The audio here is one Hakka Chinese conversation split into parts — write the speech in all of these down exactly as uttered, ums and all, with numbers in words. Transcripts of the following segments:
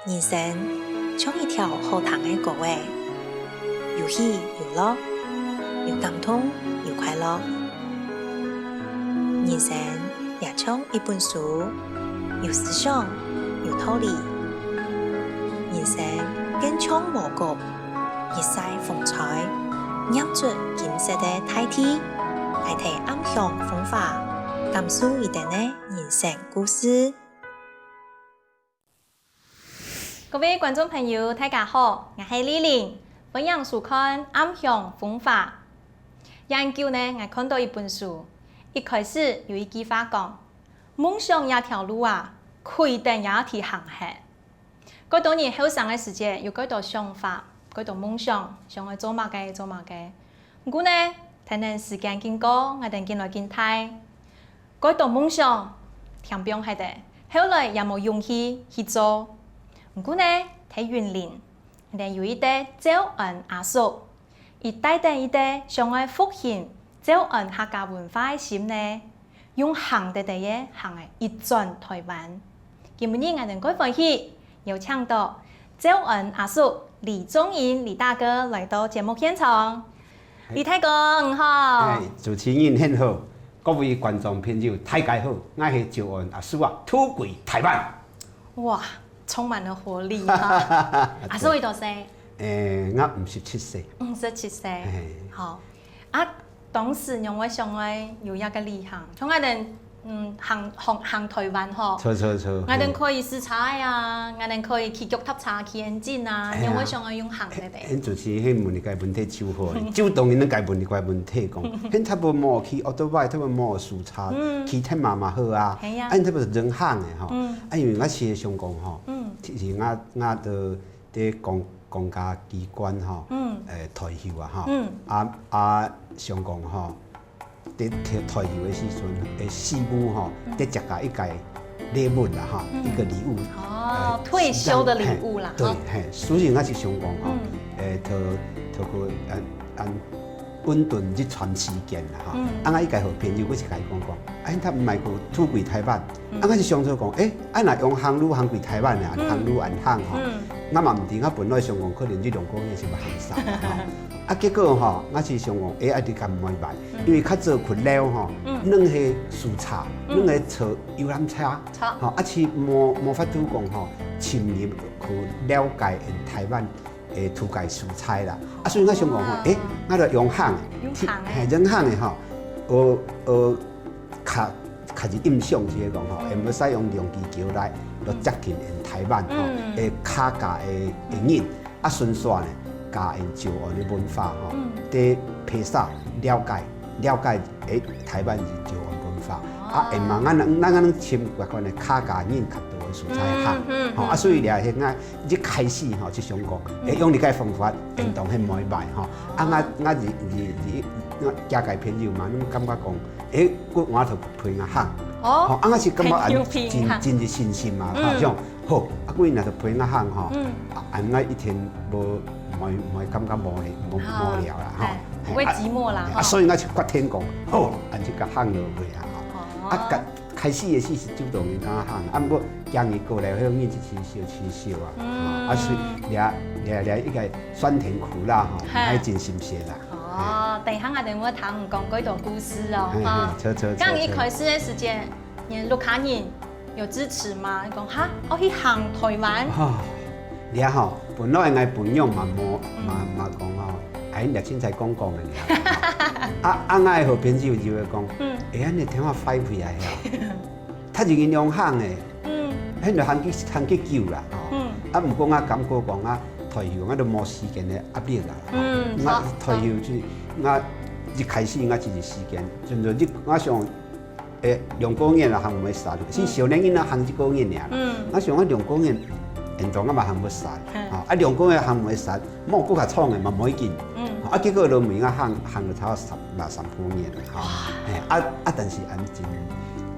人生像一條好聽个歌仔，有喜有樂，有感動有快樂。人生也像一本書，有思想，有道理。人生更像禾穀，日曬風吹，染出金色个大地，來聽暗香風華，感受一點个人生故事。 各位觀眾朋友，大家好，𠊎係麗玲，歡迎收看《暗香風華》。這恁久呢，𠊎看到一本書，一開始有一句話講：「夢想這條路啊，開等也愛去行忒。」蓋多人後生个時節有蓋多想法，蓋多夢想，想愛做麼个做麼个。毋過呢，跈等時間緊過，𠊎兜緊來緊大， 蓋多夢想，添放忒了，後來也無勇氣去做。毋過呢，在雲林，𠊎兜有一個詔安阿叔，佢帶等一個想愛復興詔安客家文化个心呢，用行忒忒个行仔一轉臺灣。今晡日𠊎兜蓋歡喜， 邀請到詔安阿叔李宗仁李大哥來到節目現場。李大哥，你好。哎，主持人恁好，各位觀眾朋友，大家好，𠊎係詔安阿叔啊，土歸臺灣。哇，充滿了活力哈！阿叔幾多歲？哎，𠊎五十七歲。五十七歲。哎。好。 啊，當時仰會想愛有這個旅行？像𠊎兜，嗯，行，行，行臺灣吼，著，著，著。𠊎兜可以駛車啊，𠊎兜可以騎腳踏車、騎engine啊，哎呀。仰會想愛用行个咧？恁主持人問這個問題就好咧，就當然應該問這個問題講，恁特別無騎奧多拜，特別無駛車，嗯。騎鐵馬嘛好啊，係啊。啊，恁特別人行个吼，嗯。啊，因為𠊎是想講吼，嗯。其實𠊎，𠊎都 在公，公家機關吼，嗯。呃，退休啊吼，嗯。啊，啊，想講吼，在退，退休个時陣，个師母吼，嗯。在食个一個禮物啦吼，嗯。一個禮物。哦，呃，退休的禮物啦，對，吼。嘿，所以𠊎是想講吼，嗯。呃，透，透過，嗯，嗯， 安頓一段時間啦，吼。嗯。啊，𠊎一個好朋友，𠊎就共伊講講，哎，佢毋係過土歸臺灣，嗯。啊，𠊎就想著講，哎，啊，若用行路行歸臺灣呢，嗯。行路恁行吼，嗯。𠊎嘛毋知，𠊎本來想講可能一兩個月就會行煞啦，吼。啊，結果吼，𠊎就想講，哎，啊，你敢毋會歹？嗯。因為較早去尞吼，嗯。攏係駛車，嗯。攏係坐遊覽車，著。吼，啊，就無，無法度講吼，深入去了解𠊎台灣 个土家蔬菜啦。啊，所以𠊎想講吼，哇。欸，𠊎就用行，用行个。嘿，用行个吼，呃，呃，較，較有印象就是講吼，嗯。會使用兩支橋來，來接近𠊎台灣吼，嗯。个客家个，个人，啊，順紲呢，教𠊎詔安个文化吼，嗯。在披薩了解，了解，欸，台灣是詔安文化。哦。啊，會嘛，咱，咱，咱尋外國个客家人較多个所在行，嗯，嗯，吼，啊，嗯，所以咧，嗯。現在 一開始吼，就想講，嗯。會用這个方法，嗯。應當係無歹吼。啊，𠊎，𠊎，𠊎，𠊎，𠊎，𠊎家个朋友嘛，攏感覺講，欸，𠊎，𠊎就陪𠊎行。哦，吼，啊，𠊎是感覺很有品啊。真，真有信心嘛，嗯。吼，像，好，啊，𠊎若就陪𠊎行吼，嗯。啊，恁𠊎一天無，無，無感覺無，無，哦，無聊啦，吼。哎，不會寂寞啦，嘿，啊，吼。啊，所以𠊎就決定講，好，恁就共行落去啊，吼。哦。啊，共 開始个時是主動个共行，啊，毋過行入過來，彼種日子真少，真少啊。嗯。啊，所以這，這，這一个酸甜苦辣吼，嘿。還真心酸啦。哦，等一下𠊎等會聽你講幾多故事哦，嘿，嘿，哈。著，著，著，剛一開始个時間，著。你屋下人有支持嗎？你講，哈，愛去行台灣？哦， 這吼，本來𠊎餔娘嘛無，嗯。嘛，嘛講吼，哎，你凊彩講講个爾。啊，啊，𠊎个好朋友就會講，嗯。哎呀，你聽話壞皮啊，遐。他已經用行个，嗯。彼就行去，行去久啦，吼。嗯。啊，毋過𠊎感覺講啊，退休𠊎都無時間个壓力啦，吼。嗯，𠊎著，退休就，𠊎一開始𠊎一日時間，真正你，𠊎想 欸，兩個月啊，行毋會煞。嗯。是少年人啊，行一個月爾啦。嗯。𠊎想講兩個月，現在啊嘛行毋煞。嗯。吼，啊，兩個月行毋煞，莫過較長个嘛無要緊。嗯。吼，啊，結果落尾啊行，行了差不多三，嘛三個月啦，吼。哇。嘿，啊，啊，但是恁真，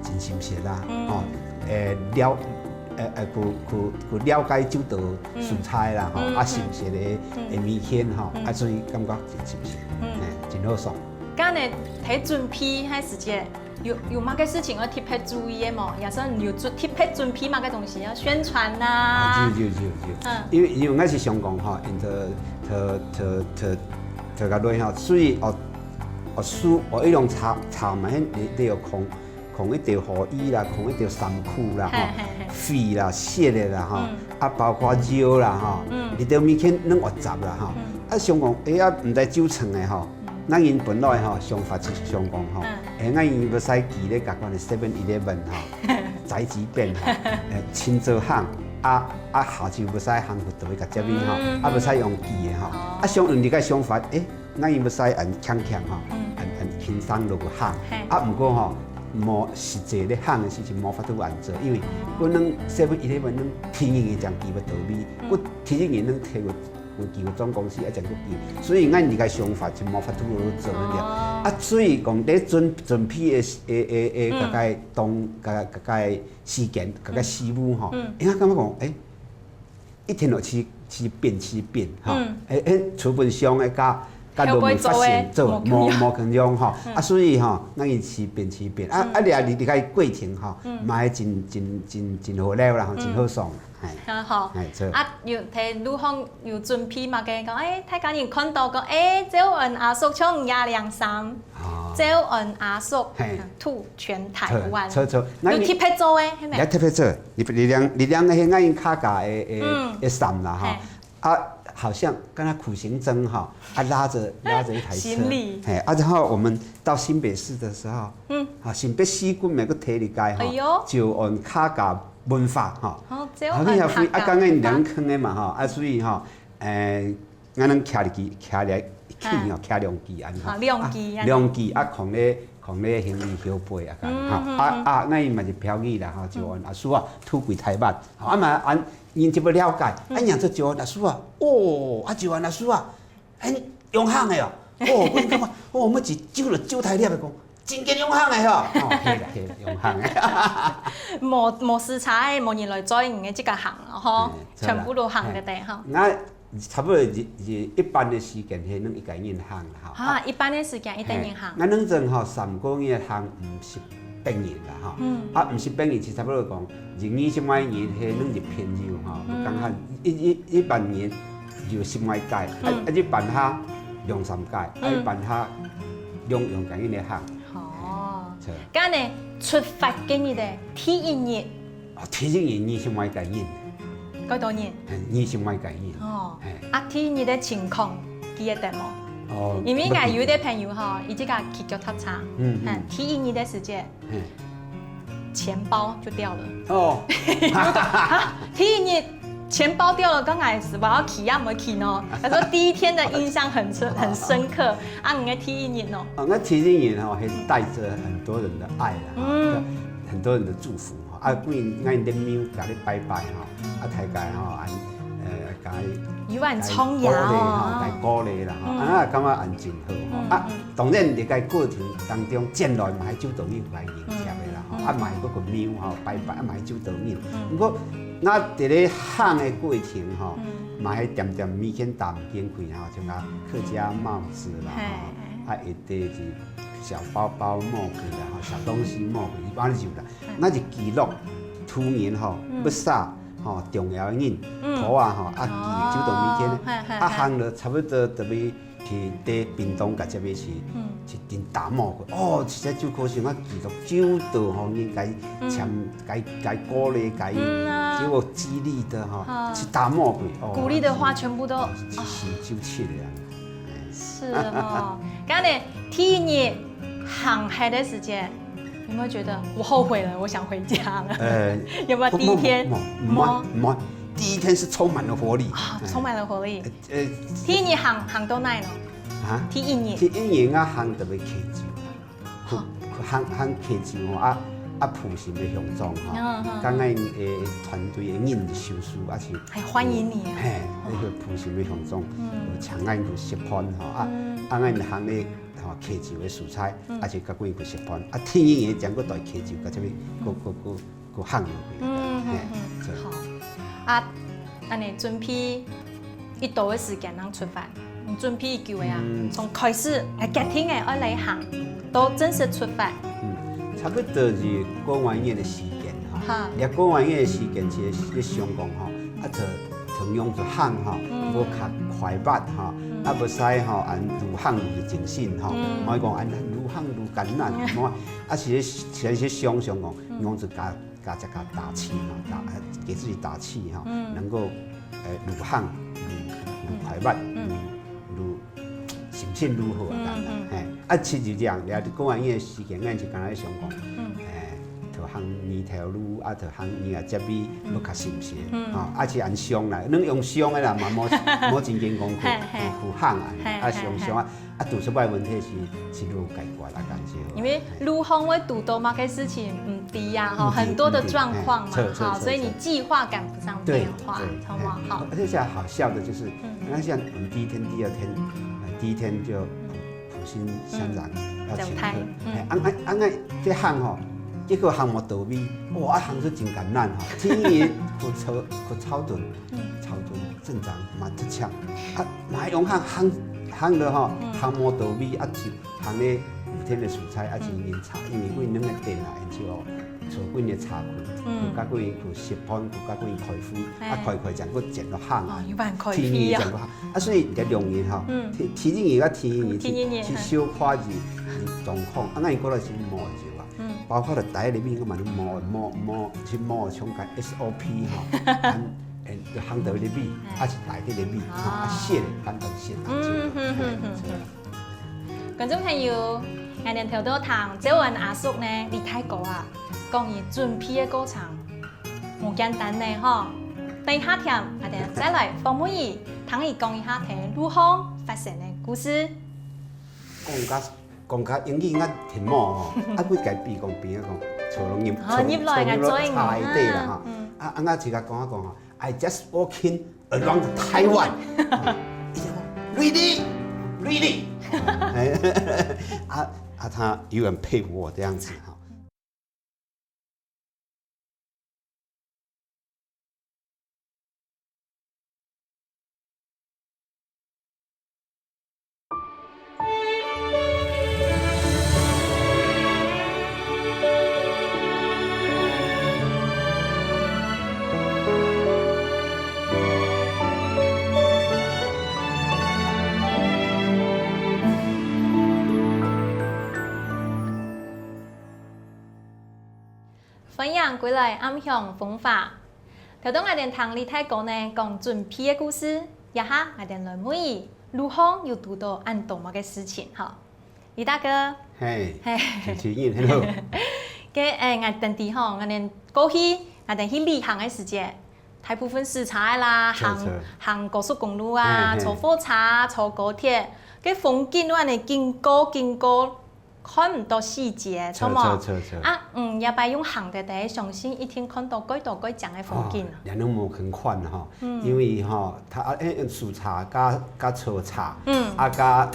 真心適啦，嗯。吼，欸，了，欸，欸，去，去，去了解足多蔬菜啦，吼，嗯，啊，嗯。新鮮个，嗯。个物件吼，嗯。啊，所以感覺真心適，嗯。嘿，真好爽。剛才在準備个時節，有有麼个事情愛特別注意个無？也係有準特別準備麼个東西啊？宣傳呐、啊，有有有有，嗯，因為因為𠊎係想講吼，因為頭頭頭頭頭个來吼，所以哦哦書哦一樣查查嘛，你你有空空一條雨衣啦，空一條衫褲啦吼，嘿嘿嘿，血啦血个啦吼，嗯，啊包括尿啦吼，嗯，你兜物件攏會雜啦吼，嗯，啊想講，哎呀，毋知酒精个吼。 𠊎人本來吼想法就想講吼，嗯，哎，𠊎人要使寄咧，甲款个 Seven Eleven 吼，宅急便吼，哎，清早行，啊啊下晝要使行去到位甲接位吼，嗯，啊要使用寄个吼，哦，啊想用你个想法，哎，𠊎人要使恁輕輕吼，嗯，恁恁輕鬆落去行，嘿，啊毋過吼，無實際咧行个時陣無法度恁做，因為可能 Seven Eleven 能天天个將寄不到位，嗯，我天天个能提个 有寄个總公司，啊，正个寄。所以𠊎人个想法就無法度做了。哦，啊，所以講，咧準準備个个个个个當个个个時間，个个事務吼，嗯，人家感覺講，哎，一天落去去變去變吼，嗯，哎哎，基本上个甲甲落尾發生做無無共樣吼，啊，所以吼，𠊎人去變去變，啊啊，你啊你你个過程吼，嘛係真真真真好料啦吼，真好爽。 係，好，係，著。啊，有在路項有準備麼个？講，哎，大家人看到講，哎，詔安阿叔著這領衫，哦，詔安阿叔，係，嗯，to全台灣，著著，有特別做个，係無？也特別做，你你領你領个係𠊎人客家个个个衫啦哈，係，啊，好像敢若苦行僧哈，啊，拉著拉著一台車，行李，係，啊，然後我們到新北市的時候，嗯，啊，新北市區每個地理界哈，哎喲，詔安客家 文化吼。哦，詔安客家文化。啊，你若飛啊，剛剛兩坑个嘛吼，啊，所以吼，誒，𠊎等騎入去，騎入去吼，騎兩支安吼，啊，兩支安。啊，兩支啊，囥咧囥咧行李後背啊，吼，啊啊，𠊎嘛是標語啦吼，詔安阿叔啊，土貴台灣，吼，啊嘛安人就不了解，啊，人做詔安阿叔啊，哦，啊，詔安阿叔啊，很勇悍个哦，哦，我感覺，哦，我們一招就招大粒个講。 真个用行个吼，哦，係啦係啦，用行个。無無時差个，無人來載你个，自家行咯吼，全部都行个得吼。𠊎差不多一一一半个時間，係能一個人行啦吼。啊，一半个時間一個人行。𠊎能陣吼三個月行五十百人啦吼，啊五十百人就差不多講，一二十外人係能一朋友吼，講下一一一半人有十外屆，啊啊一半下兩三屆，啊一半下 用用个人來行。哦，著。該呢，出發个日仔，第一日。哦，第一日二十外個人。幾多人？嘿，二十外個人。哦，嘿。啊，第一日个情況，記得得無？哦，因為𠊎有一個朋友吼，佢自家騎腳踏車，嗯嗯，第一日个時節， 嘿，錢包就掉了。哦，哈，第一日錢包掉了，剛開始我要騎也毋會騎呢。他說第一天的印象很深很深刻，啊，你个第一日呢？啊，𠊎第一日吼，係帶著很多人的愛啦，嗯，很多人的祝福哈，啊，歸𠊎人廟家裡拜拜哈，啊，大家吼，啊，呃， 該有恁重要哦，該鼓勵啦吼，啊，感覺恁真好吼。啊，當然，你該過程當中，將來嘛，還就到你來迎接个啦吼，啊，嘛，嗰個廟吼，拜拜，啊，嘛，還就到你。不過，那在咧行个過程吼，嘛，還點點物件擔肩開吼，像啊客家帽子啦吼，啊，一個是小包包帽子啦吼，小東西帽子，一般就啦。 那就記錄，突然吼，不煞吼，重要个人，婆啊吼，啊，記住到物件，啊，行了差不多特別去對屏東个這邊去，去頂大帽个，哦，實在就可惜，我記錄就到吼，應該前該該鼓勵該，給我激勵的吼，去打帽个，哦，鼓勵的話全部都，哦，是就去了。 是哦，剛才第一日行海的時間，有沒有覺得我後悔了，我想回家了？呃，有沒有第一天？沒，沒，沒，沒，第一天是充滿了活力。啊，充滿了活力。呃，第一日行行到哪呢？啊？第一日。第一日啊，行到去溪州，去行行溪州吼，啊啊，埔心个鄉長吼，嗯嗯，剛剛誒團隊个人就收書，啊是，還歡迎你啊。嘿，那個埔心个鄉長，嗯，請𠊎去食飯吼，啊啊，𠊎行咧 吼，溪州个所在，啊就甲過去食飯，啊，天然个將个對溪州，甲這邊，个个个个行落去，嗯，嘿，嗯，好。啊，恁呢準備幾多个時間能出發？你準備幾久个啊？從開始，哎，決定个，愛來行，到正式出發，嗯，差不多是過完年个時間吼，哈。這過完年个時間，其實係想講吼，啊，就同樣就行吼，嗯。無較快活吼，嗯。啊，無使吼，恁愈行愈精神吼，嗯。莫講恁愈行愈艱難，嗯。無，啊，其實，其實想想講，嗯。用就加，加一加打氣吼，打，給自己打氣吼，嗯。能夠，呃，愈行愈，愈快活，嗯。愈，愈 心情如何啊，嗯，等等，嗯。嘿，啊，親像這樣，你看，你講完个時間，咱就剛才想講，嗯。欸，就行年頭路，啊，就行年啊，接尾，嗯。要較心適，嗯。吼，啊，是恁想啦，咱用想个啦，嘛，無，無真經功夫，嘿，嘿。有，有行啊，嘿，啊，嘿，想想啊，嘿。啊，堵出來問題是，是愈解決啦，感覺。因為愈行會堵到麼个事情，毋知啊，吼，毋知，很多的狀況嘛，毋知，嘿，著，著，吼，著，所以你計劃趕不上變化，著，著，著，好嗎？嘿，好。而且現在好笑的就是，嗯。 那像我們第一天、第二天，呃，第一天就普，普心三郎嗯。要請客。走開，嗯。哎，恁，恁，恁，這行吼，結果行無到位，哇，行出真艱難吼。天天去操，去操頓，嗯。操頓鎮長嘛出強，啊，嘛用行，行，行了吼，嗯。行無到位，啊，就行咧五天的蔬菜，啊，嗯。就飲茶，因為阮兩个店啊，因就哦， 坐幾日茶區，嗯。有甲幾日去食飯，有甲幾日開會，嘿。啊，開會正過轉落行啊。哦，有辦開會啊。天日正過行，啊，所以這兩日吼，嗯。天，天日啊，天日，嗯，天日，去小可是狀況，啊，𠊎過來是無就啊，嗯。包括了台裡面，我嘛無，無，無，去無像个S O P吼，按，欸，就行到裡面，嘿。啊，是台裡面，吼，啊，哦。寫的，簡單寫啊，嗯，就，嗯，嘿，嗯，嗯，就嗯。 觀眾朋友，𠊎等頭到聽周文阿叔呢，李大哥啊，講佢準備个過程，無簡單呢吼。等一下聽，𠊎等再來訪問佢，聽佢講一下在路項發生个故事。講甲，講甲英語𠊎聽無吼，啊，佢家己講邊仔講，坐落入，哦，坐，入來坐入落个座椅，茶个底啦吼。嗯。啊，啊，𠊎自家講一講吼，I just walking around Taiwan. Really? Really? 啊，啊，他永遠佩服我這樣子哈。歡迎歸來暗香風華。頭到𠊎等聽李大哥呢講準備个故事，這下𠊎等來問佢，路項有堵到恁多麼个事情吼。李大哥，嘿，嘿。主持人，hello。該，欸，𠊎等知吼，𠊎等過去，𠊎等去旅行个時節，大部分駛車个啦，行，坐，坐。行高速公路啊，嘿，嘿。坐火車，坐高鐵，該風景恁呢經過，經過， 看毋到細節，著無？著，著，著。啊，嗯，這擺用行个，相信一定看到蓋多蓋靚个風景。哦，這攏無共款吼，嗯。因為吼，他，啊，欸，駛車佮，佮坐車，嗯。啊，佮，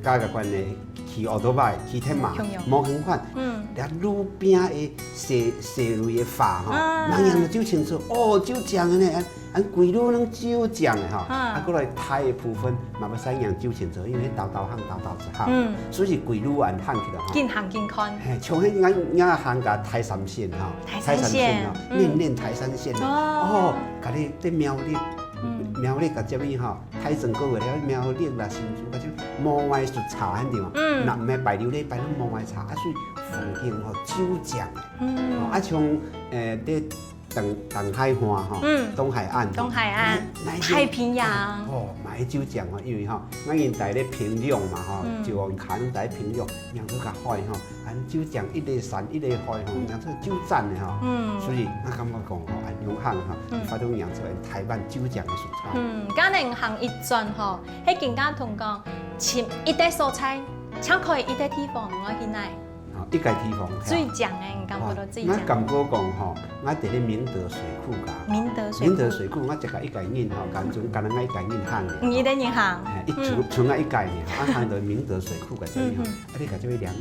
佮个關係，騎奧多拜、騎鐵馬，共樣。無共款。嗯。連路邊个細，細蕊个花吼，啊。人人就走清楚，哦，就靚个呢。 恁規路攏酒醬个吼，啊。啊，過來大个部分嘛愛使用酒精做，因為兜兜行，兜兜一行，嗯。所以規路恁行起來吼。緊行緊看。嘿，像彼𠊎，𠊎行到大山線吼，大山線，大山線吼，嗯。練練大山線吼，哦。哦，甲你佇苗栗，嗯。苗栗甲這邊吼，大庄過來了苗栗啦、新竹甲這邊，無愛就茶很對嘛，嗯。若毋係拜六禮拜攏無愛茶，啊，所以風景吼，酒醬个，嗯。哦，啊，像，呃，佇 東，東海岸吼，嗯。東海岸吼，東海岸，那，那一些，太平洋。哦，嘛愛酒醬吼，因為吼，咱人戴咧平涼嘛吼，嗯。就往可能戴平涼，仰出較海吼，恁酒醬一个山一个海吼，嗯。仰出酒站的吼。嗯。所以，我感覺講吼，恁用行吼，嗯。發展仰出台灣酒醬的蔬菜。嗯，可能行一轉吼，彼更加同講，尋一个所在，請看一个地方，我去哪？ 啊，一个地方，最靚的，你感覺到最靚？啊，我感覺講吼，我佇咧明德水庫甲。明德水庫。明德水庫，我一个一个人吼，感覺干焦我一个人行的。你一个人行？嘿，一，嗯。賰，賰我一个人，啊，行到明德水庫甲這位吼，嗯，嗯。啊，你甲這位涼亭，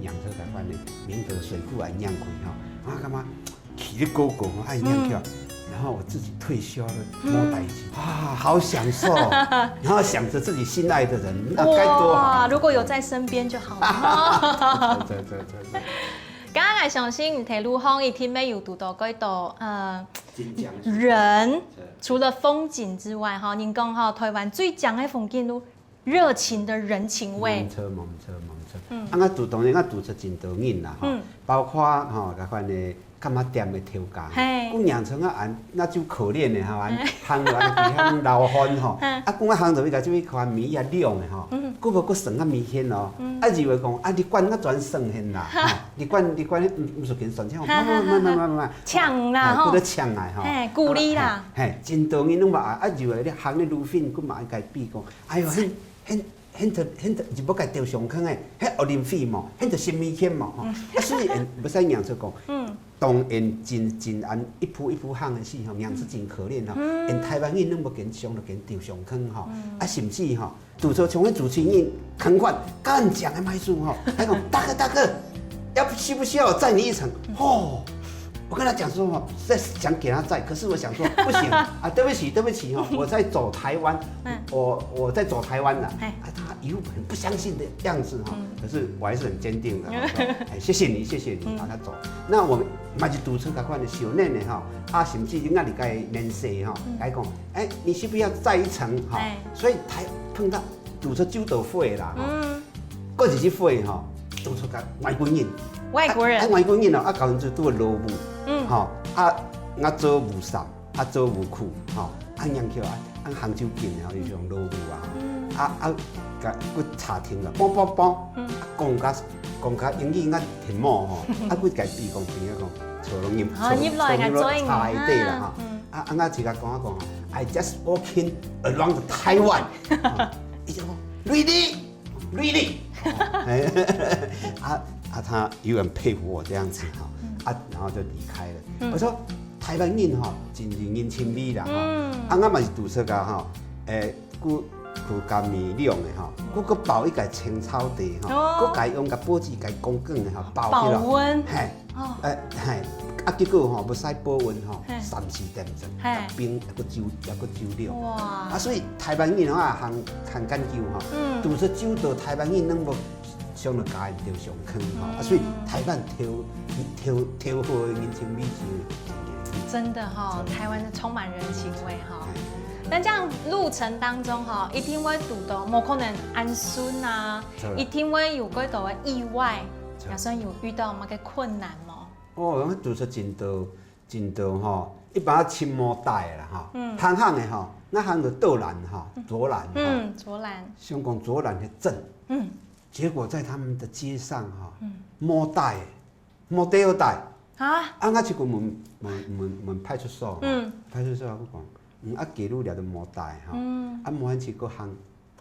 仰出台灣的明德水庫啊，仰開吼，啊，感覺起得高高，啊，仰跳，嗯。然後我自己退休了，嗯。無代誌，啊，好享受哦。然後想著自己心愛的人，那該多好。哇，如果有在身邊就好了。對，對，對，對，對。該𠊎相信你在路項一定會有堵到幾多，呃，人，除了風景之外，吼，人講吼，臺灣最靚个風景就熱情的人情味。無錯，無錯，無錯。嗯。啊，𠊎堵，當然𠊎堵著真多人啦，吼，嗯。包括，吼，該款个 柑仔店个頭家，嘿。姑娘像啊恁，那就可憐个吼，恁行落去，佢行流汗吼。嗯。啊，講啊行落去，就會看米啊亮个吼，嗯。姑婆閣算啊明顯哦。嗯。啊，以為講，啊，你管我轉算現啦，吼，你管，你管，毋，毋使緊算錢，哈哈哈哈。慢慢慢慢慢慢，搶啦，吼。哎，姑婆搶來吼。嘿，鼓勵啦。嘿，嘿，真多人攏嘛，啊，以為你行个路邊，姑嘛應該比講，哎喲，很 很，很著，很著，就無該著上坑誒，迄奧林匹無，很著神秘圈無，吼。嗯。啊，所以，嗯，毋使硬出講，嗯。當然真，真安一步一步行个時候，硬出真可憐吼。嗯。因台灣人攏無跟上，就跟著上坑吼。嗯。啊，甚至吼，堵著像迄主持人同款，敢講个歹事吼，還講，大哥，大哥，要不，需不需要我載你一程？吼， 我跟他講說，哦，在想給他載，可是我想說，不行啊，對不起，對不起哦，我在走台灣，嗯。我，我在走台灣了。嘿。啊，他一副很不相信的樣子哈，嗯。可是我還是很堅定的，我說，哎，謝謝你，謝謝你，嗯。讓他走。那我嘛是堵著該款个少年的哈，啊，甚至應該你該年歲哈，嗯。來講，哎，你需不要載一程哈？哎。所以才碰到堵著就堵著火啦哈。嗯。過一隻火哈，堵著个外國人。外國人。啊，啊，外國人哦，啊，搞成就堵个老母。嗯。吼，啊，啊，做無啥。 啊，做無苦，吼，啊，人叫啊，啊，杭州近吼，有種老母啊，吼，嗯。啊，啊，甲，佢查聽啦，啵啵啵，嗯。啊，講甲，講甲英語啊，聽無吼，啊，佢家己講，朋友講，坐落入，啊，坐，入來坐入來个嘴茶个底啦，啊，吼，嗯。啊，啊，啊，自家講啊講，I just walking around Taiwan，吼，伊就講，Really？ Really？啊，啊，他有點佩服我這樣子哈，嗯。啊，然後就離開了。嗯。我說，台灣人哈，真正人情味啦哈。嗯。啊，我嘛是堵著个哈，誒，佢，佢甲面亮的哈，嗯。佢个包一个青草地哈，哦。佢甲用个報紙甲公公的哈，包起來。保溫。嘿，哦。誒，嘿，啊，結果吼，無使保溫吼，嘿。三四點鐘，嘿。冰，抑个酒，抑个酒了。哇。啊，所以台灣人吼，啊，行，行研究吼，嗯。堵著酒到台灣人攏無 上了家人就上坑吼，啊，嗯。所以台灣頭，頭，頭好的人情味是真的。真的哈，真的。台灣是充滿人情味哈。哎。但這樣路程當中哈，一定會堵到，無可能安順啊，對。一定會有幾多的意外，對。也算有遇到麼个困難無？哦，我堵著真多，真多吼，一般尋無帶啦吼，嗯。通行的吼，若行到卓蘭吼，嗯。卓蘭吼，嗯，卓蘭。想講卓蘭的鎮，嗯。 結果在他們的街上哈，嗯。無帶，無地好帶。啊？啊，𠊎就去問，問，問，問派出所嘛，嗯。派出所佢講，嗯，啊，街路了都無帶哈，嗯。啊，無恁就去行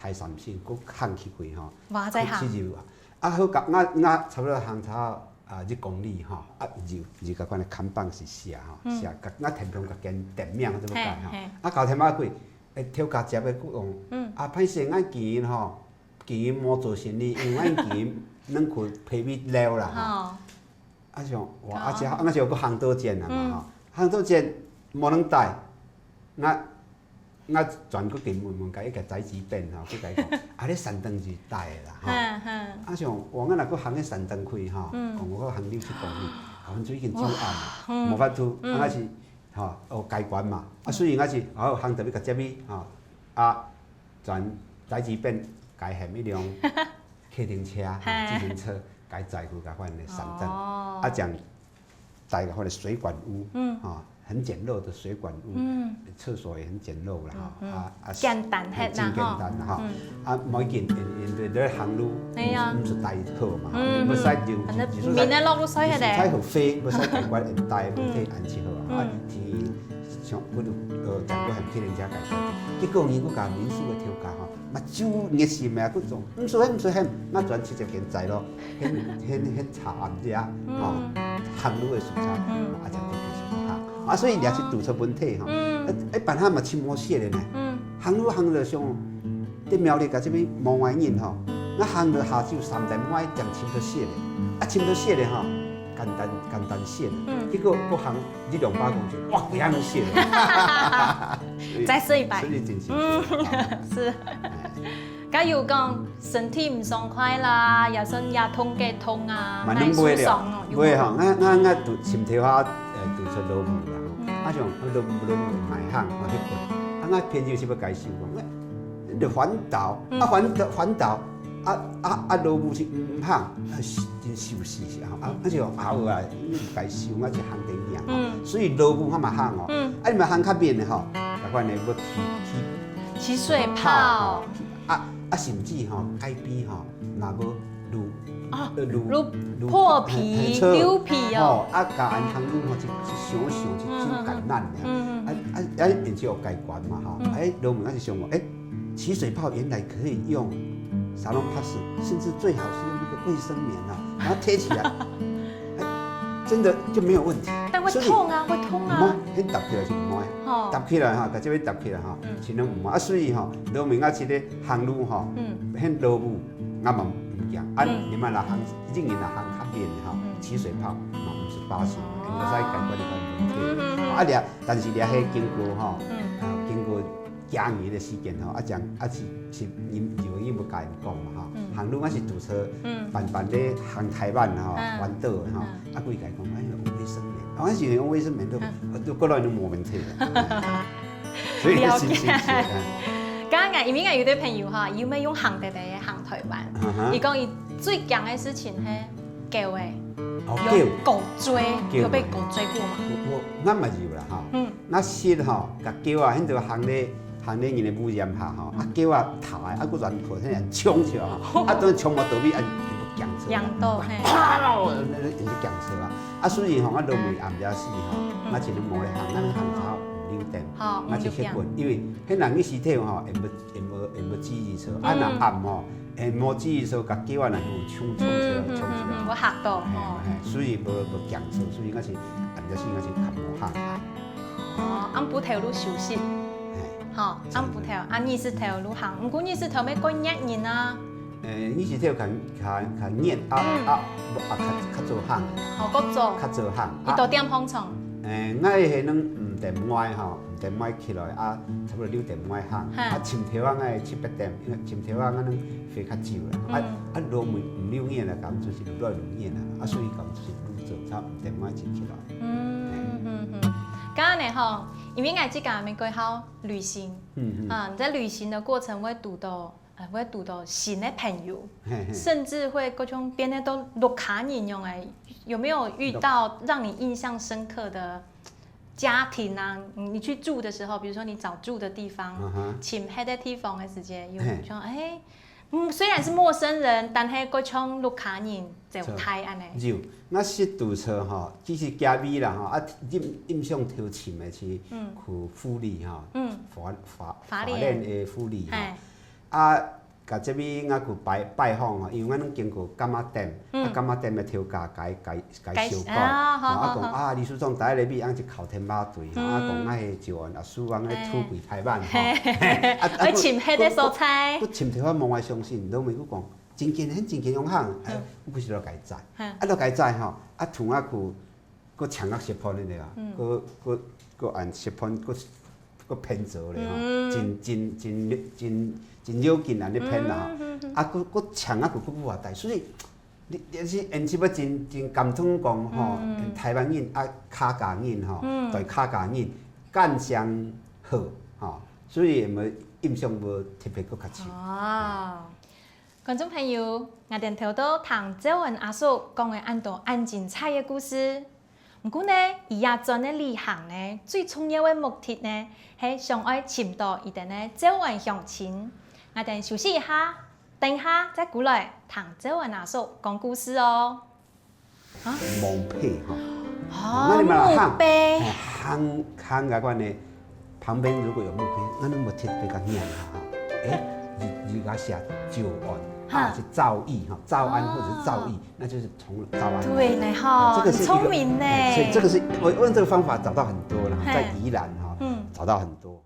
大三線，去行去去哈，哇，再行。去入啊，啊，好，甲，𠊎，𠊎差不多行差，啊，一公里哈，啊，入，入个款个看板是寫哈，嗯。寫，甲，𠊎天天甲間店名都無改哈，嘿，嘿。啊，到天马鬼，誒，頭家接个佢講，嗯。啊，歹勢，𠊎今日吼， 今日無做生理，因為今日人去排位了啦，吼。吼。啊，想，哇，啊，哦。這，啊，就去行道間啊嘛，嗯。吼。行道間無人帶，𠊎，𠊎轉過去問，問甲一个宅急便吼，佢甲伊講，啊，你山頂就帶啦，吼。嗯，嗯。啊，想，哇，𠊎若去行去山頂去吼，嗯。講我行六七公里，啊，阮就已經足暗啊，哇，嗯。無法度，嗯。啊，是，吼，哦，該關嘛，啊，雖然𠊎是，哦，行到你个這位，吼，啊， 轉，載一遍，該喊一輛客運車，哈，嘿。自行車，該載去該款个山頂。哦。啊，將帶該款个水管屋，嗯。啊，很簡陋的水管屋，嗯。廁所也很簡陋啦，哈，嗯，嗯。啊，啊，簡單，嘿，真簡單啦，哈。嗯。啊，無要緊，因，因為咧行路，哎呀。毋，毋使帶好嘛，嗯，你毋使就，嗯。反正就，就，就，明仔落雨水迄个。就，就，就，就，無使帶，無使帶，嗯。帶安就好啊。嗯。啊，天 像我都，呃，講過很客人家感受。結果呢，我甲民宿个頭家吼，嘛就熱心啊，佢講，毋使喊，毋使喊，𠊎專直接跟載咯，喊，喊，喊茶暗遮，吼，嗯。行路个時間，嗯。啊，這樣就結束哈。啊，所以你也是堵出問題吼。嗯。啊，一般他嘛尋無雪的呢。嗯。行路行了上，在苗栗甲這邊無外人吼，那行了下晝三點外，正尋到雪的，啊，尋到雪的吼，簡單，簡單雪的。嗯。結果我行 一兩百公尺，哇，這樣寫的。再試一擺。所以真辛苦。嗯，是。哎。假如講身體毋爽快啦，也算也痛个痛啊，嘛攏毋會了，受傷哦，有無？毋會吼，𠊎𠊎𠊎拄，尋頭下，呃，拄著老母啦吼，嗯。啊像老母老母毋肯吼，去滾，啊𠊎偏就係要解釋講，哎，你環島，嗯。啊環島環島，啊啊啊老母是毋毋肯，啊真受死死啊，啊啊就好啊，你解釋，𠊎就行得贏吼，嗯。所以老母較嘛肯哦，嗯。啊你嘛行較免的吼，相反呢，要起起起水泡。啊啊甚至吼，該邊吼，嘛要 挐，啊，呃，挐，挐挐破皮，嘿，嘿，錯。溜皮哦。吼，啊，共恁行挐吼，一，一想想，一，嗯，真簡單爾。嗯，嗯，啊，啊，啊，研究有改觀嘛，吼。嗯。哎，人們開始想講，哎，起水泡原來可以用沙龍帕斯，甚至最好是用那個衛生棉啊，然後貼起來，哎，真的就沒有問題。但會痛啊，所以，會痛啊。毋愛，你搭起來就毋愛。吼。搭起來哈，共這邊搭起來哈，嗯。盡量毋愛。啊，所以哈，人們啊，這個行路哈，嗯。很落伍。 𠊎嘛毋驚。啊，嗯。你嘛若行，一定人若行較遠的吼，嗯。起水泡嘛毋係巴士，哦。應該使解決這個問題。嗯，嗯，嗯。啊，這，但是這係經過吼，嗯。呃，經過幾年的時間吼，啊，講，啊，是，是人，有人有共人講嘛吼，嗯。行路嘛是堵車，嗯。慢慢咧行台灣吼，嗯。環島的吼，嗯。啊，佢共講，哎呀，用衛生棉，啊，我是用衛生棉都，嗯。啊，都過來都無問題的。所以了解。是，是，是，嗯。剛剛因為有的朋友哈，有沒有用行的咧行台灣？嗯哼。佢講佢 最驚个事情係狗仔，哦，有狗。狗追，狗。有被狗追過嗎？我，我，𠊎嘛有啦吼。嗯。𠊎識吼，共狗啊，現在行咧，行咧人个屋簷下吼，啊，嗯。狗啊，踏个，啊，閣亂跑，遐衝出來吼，啊，當然衝無到位，啊，就驚著啦。驚到，嘿。啪咯，那，那，就驚著啊。啊，所以吼，𠊎落尾暗夜時吼，嗯。𠊎一日無咧行，𠊎咧行到五六點，好，𠊎就歇睏，五六點。因為彼人个時頭吼，會無，會無，會無注意著，啊，若暗吼， 欸，無注意的時候，共狗仔若有衝，衝出來，嗯，衝出來。嗯，嗯，嗯，有嚇到，嘿，吼。嘿，所以無，無驚著，所以𠊎是，暗時𠊎是較無行。哦，暗晡頭就休息。嘿，吼，暗晡頭，啊，日時頭就行，毋過日時頭愛過熱人啊。欸，日時頭較，較，較熱，啊，嗯。啊，無，啊，較，較早行。哦，較早。較早行，啊。你幾點䟘床？欸，𠊎係能五點外吼， 五點外起來啊，差不多六點外行。哈。啊，尋頭仔𠊎七八點，因為尋頭仔𠊎能睡較久啦。啊，嗯。啊，落尾五六點啦，講就是落尾五點啦，啊，所以講就是愈早，差五點外就起來。嗯，嗯，嗯。剛剛呢吼，因為𠊎自家也過好旅行，嗯，嗯。啊，你在旅行的過程會堵到，呃，會堵到新的朋友，嘿，嘿。甚至會各種變得都屋下人樣欸。有沒有遇到讓你印象深刻的 家庭啊，你，你去住的時候，比如說你找住的地方，嗯哼。尋別个地方个時節，有，嘿。像，欸，嗯，雖然是陌生人，但係各種屋下人招待恁呢。有，𠊎識堵著吼，其實幾位啦吼，啊，印，印象頭深个係嗯。去府裡吼，嗯。花，花，花蓮。花蓮个府裡吼。嘿。 啊，到這位𠊎去拜，拜訪吼，因為𠊎攏經過柑仔店，嗯。啊，柑仔店个頭家共，共，共相講，啊，吼，啊，講，好，好。啊，理事長，大家來比，啊，一口天巴對，吼，啊，講，嗯。𠊎係詔安阿叔，啊，𠊎土鬼拍板，吼。嘿。啊，啊，愛尋別个所在。閣，閣，閣尋頭仔無愛相信，落尾閣講，真經，很真經用行，欸，嗯。𠊎不是落該在，嗯。啊，落該在吼，啊，同𠊎去 閣請𠊎食飯个啊，嗯。閣，閣，閣恁食飯，閣，閣騙做咧吼，嗯。真，真，真，真，真要緊恁呢騙啦吼。嗯，嗯，嗯。啊，閣，閣請𠊎去，閣無法度，所以你，你是演戲要真，真感動講吼，嗯。台灣人啊，客家人吼，嗯。對客家人感情好吼，所以有無印象無特別閣較深。哦。 觀眾朋友，𠊎兜頭到聽詔安阿叔講个恁多恁精彩个故事。毋過呢，佢這轉个旅行呢，最重要个目的呢，係想愛尋著佢兜个詔安鄉親。𠊎兜休息一下，等一下再過來聽詔安阿叔講故事哦。 啊？墓碑吼。哦，𠊎兜嘛行，墓碑。欸，行，行該款呢，旁邊如果有墓碑，𠊎兜無特別共念啊，吼。欸，你，你共寫詔安，哈。啊，是詔安吼，詔安或者是詔安，哦。那就是從詔安。對呢，吼，欸，這個是一個，很聰明呢。欸，所以這個是，我用這個方法找到很多了，嘿。在宜蘭哈，嗯。找到很多。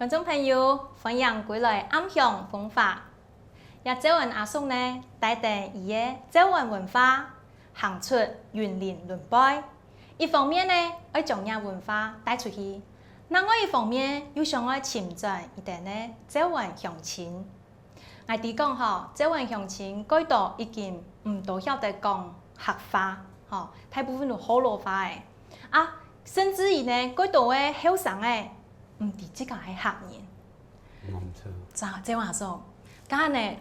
觀眾朋友，歡迎歸來暗香風華。這趙安阿叔呢，帶等佢个趙安文化，行出雲林崙背。一方面呢，愛將這文化帶出去；另外一方面，又想愛尋轉佢等个趙安鄉親。 𠊎知講吼，趙安鄉親蓋多已經毋多曉得講客話，吼，大部分都學老話欸。啊，甚至於呢，蓋多个後生仔毋知自家係客人。無錯。趙，趙阿叔，該呢，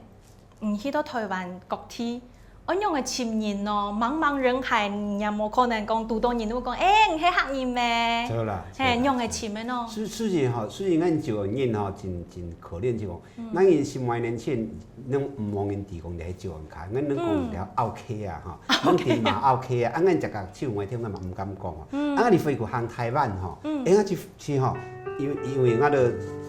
你去到臺灣各地，愛仰仔尋人哦？茫茫人海，你也無可能講堵到人會講，欸，你係客人咩？著啦，嘿，著啦。仰仔尋个喏？雖，雖然吼，雖然𠊎等詔安人吼，真，真可憐，就講， 𠊎人十外年前，攏毋望人知講這係詔安客，𠊎等講這奧客啊，吼，攏知嘛奧客啊，啊，𠊎等隻个手外天𠊎嘛毋敢講啊。啊，𠊎等飛過行臺灣吼，欸，𠊎去，去吼，因為，因為𠊎都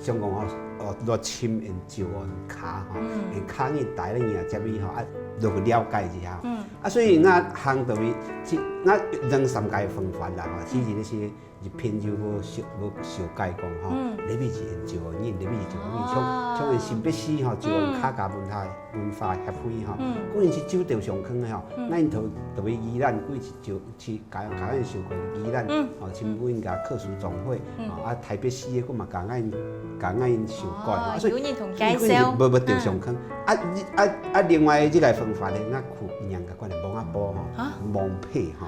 想講吼，哦，落尋𠊎等詔安客吼，𠊎等客人帶領你啊，接你吼，啊，落去了解一下。啊，所以𠊎行到位，去，𠊎兩三个方法啦，吼，其實該兜 一片就無紹，無紹介講吼，這位係𠊎等詔安人，這位係詔安人，像，像𠊎等新北市吼，詔安客家文化，文化協會吼，𠊎等去就地上課个吼，𠊎等頭，頭尾宜蘭，𠊎等去就，去佮，佮𠊎等相關宜蘭，吼，親像𠊎等客屬總會，吼，啊，臺北市个，𠊎嘛佮𠊎等，佮𠊎等相關，哦，啊，所以，有人同介紹。所以𠊎等無，無地上課。啊，啊，啊，另外一个方法呢，𠊎去人家講个網仔埔吼，網配吼。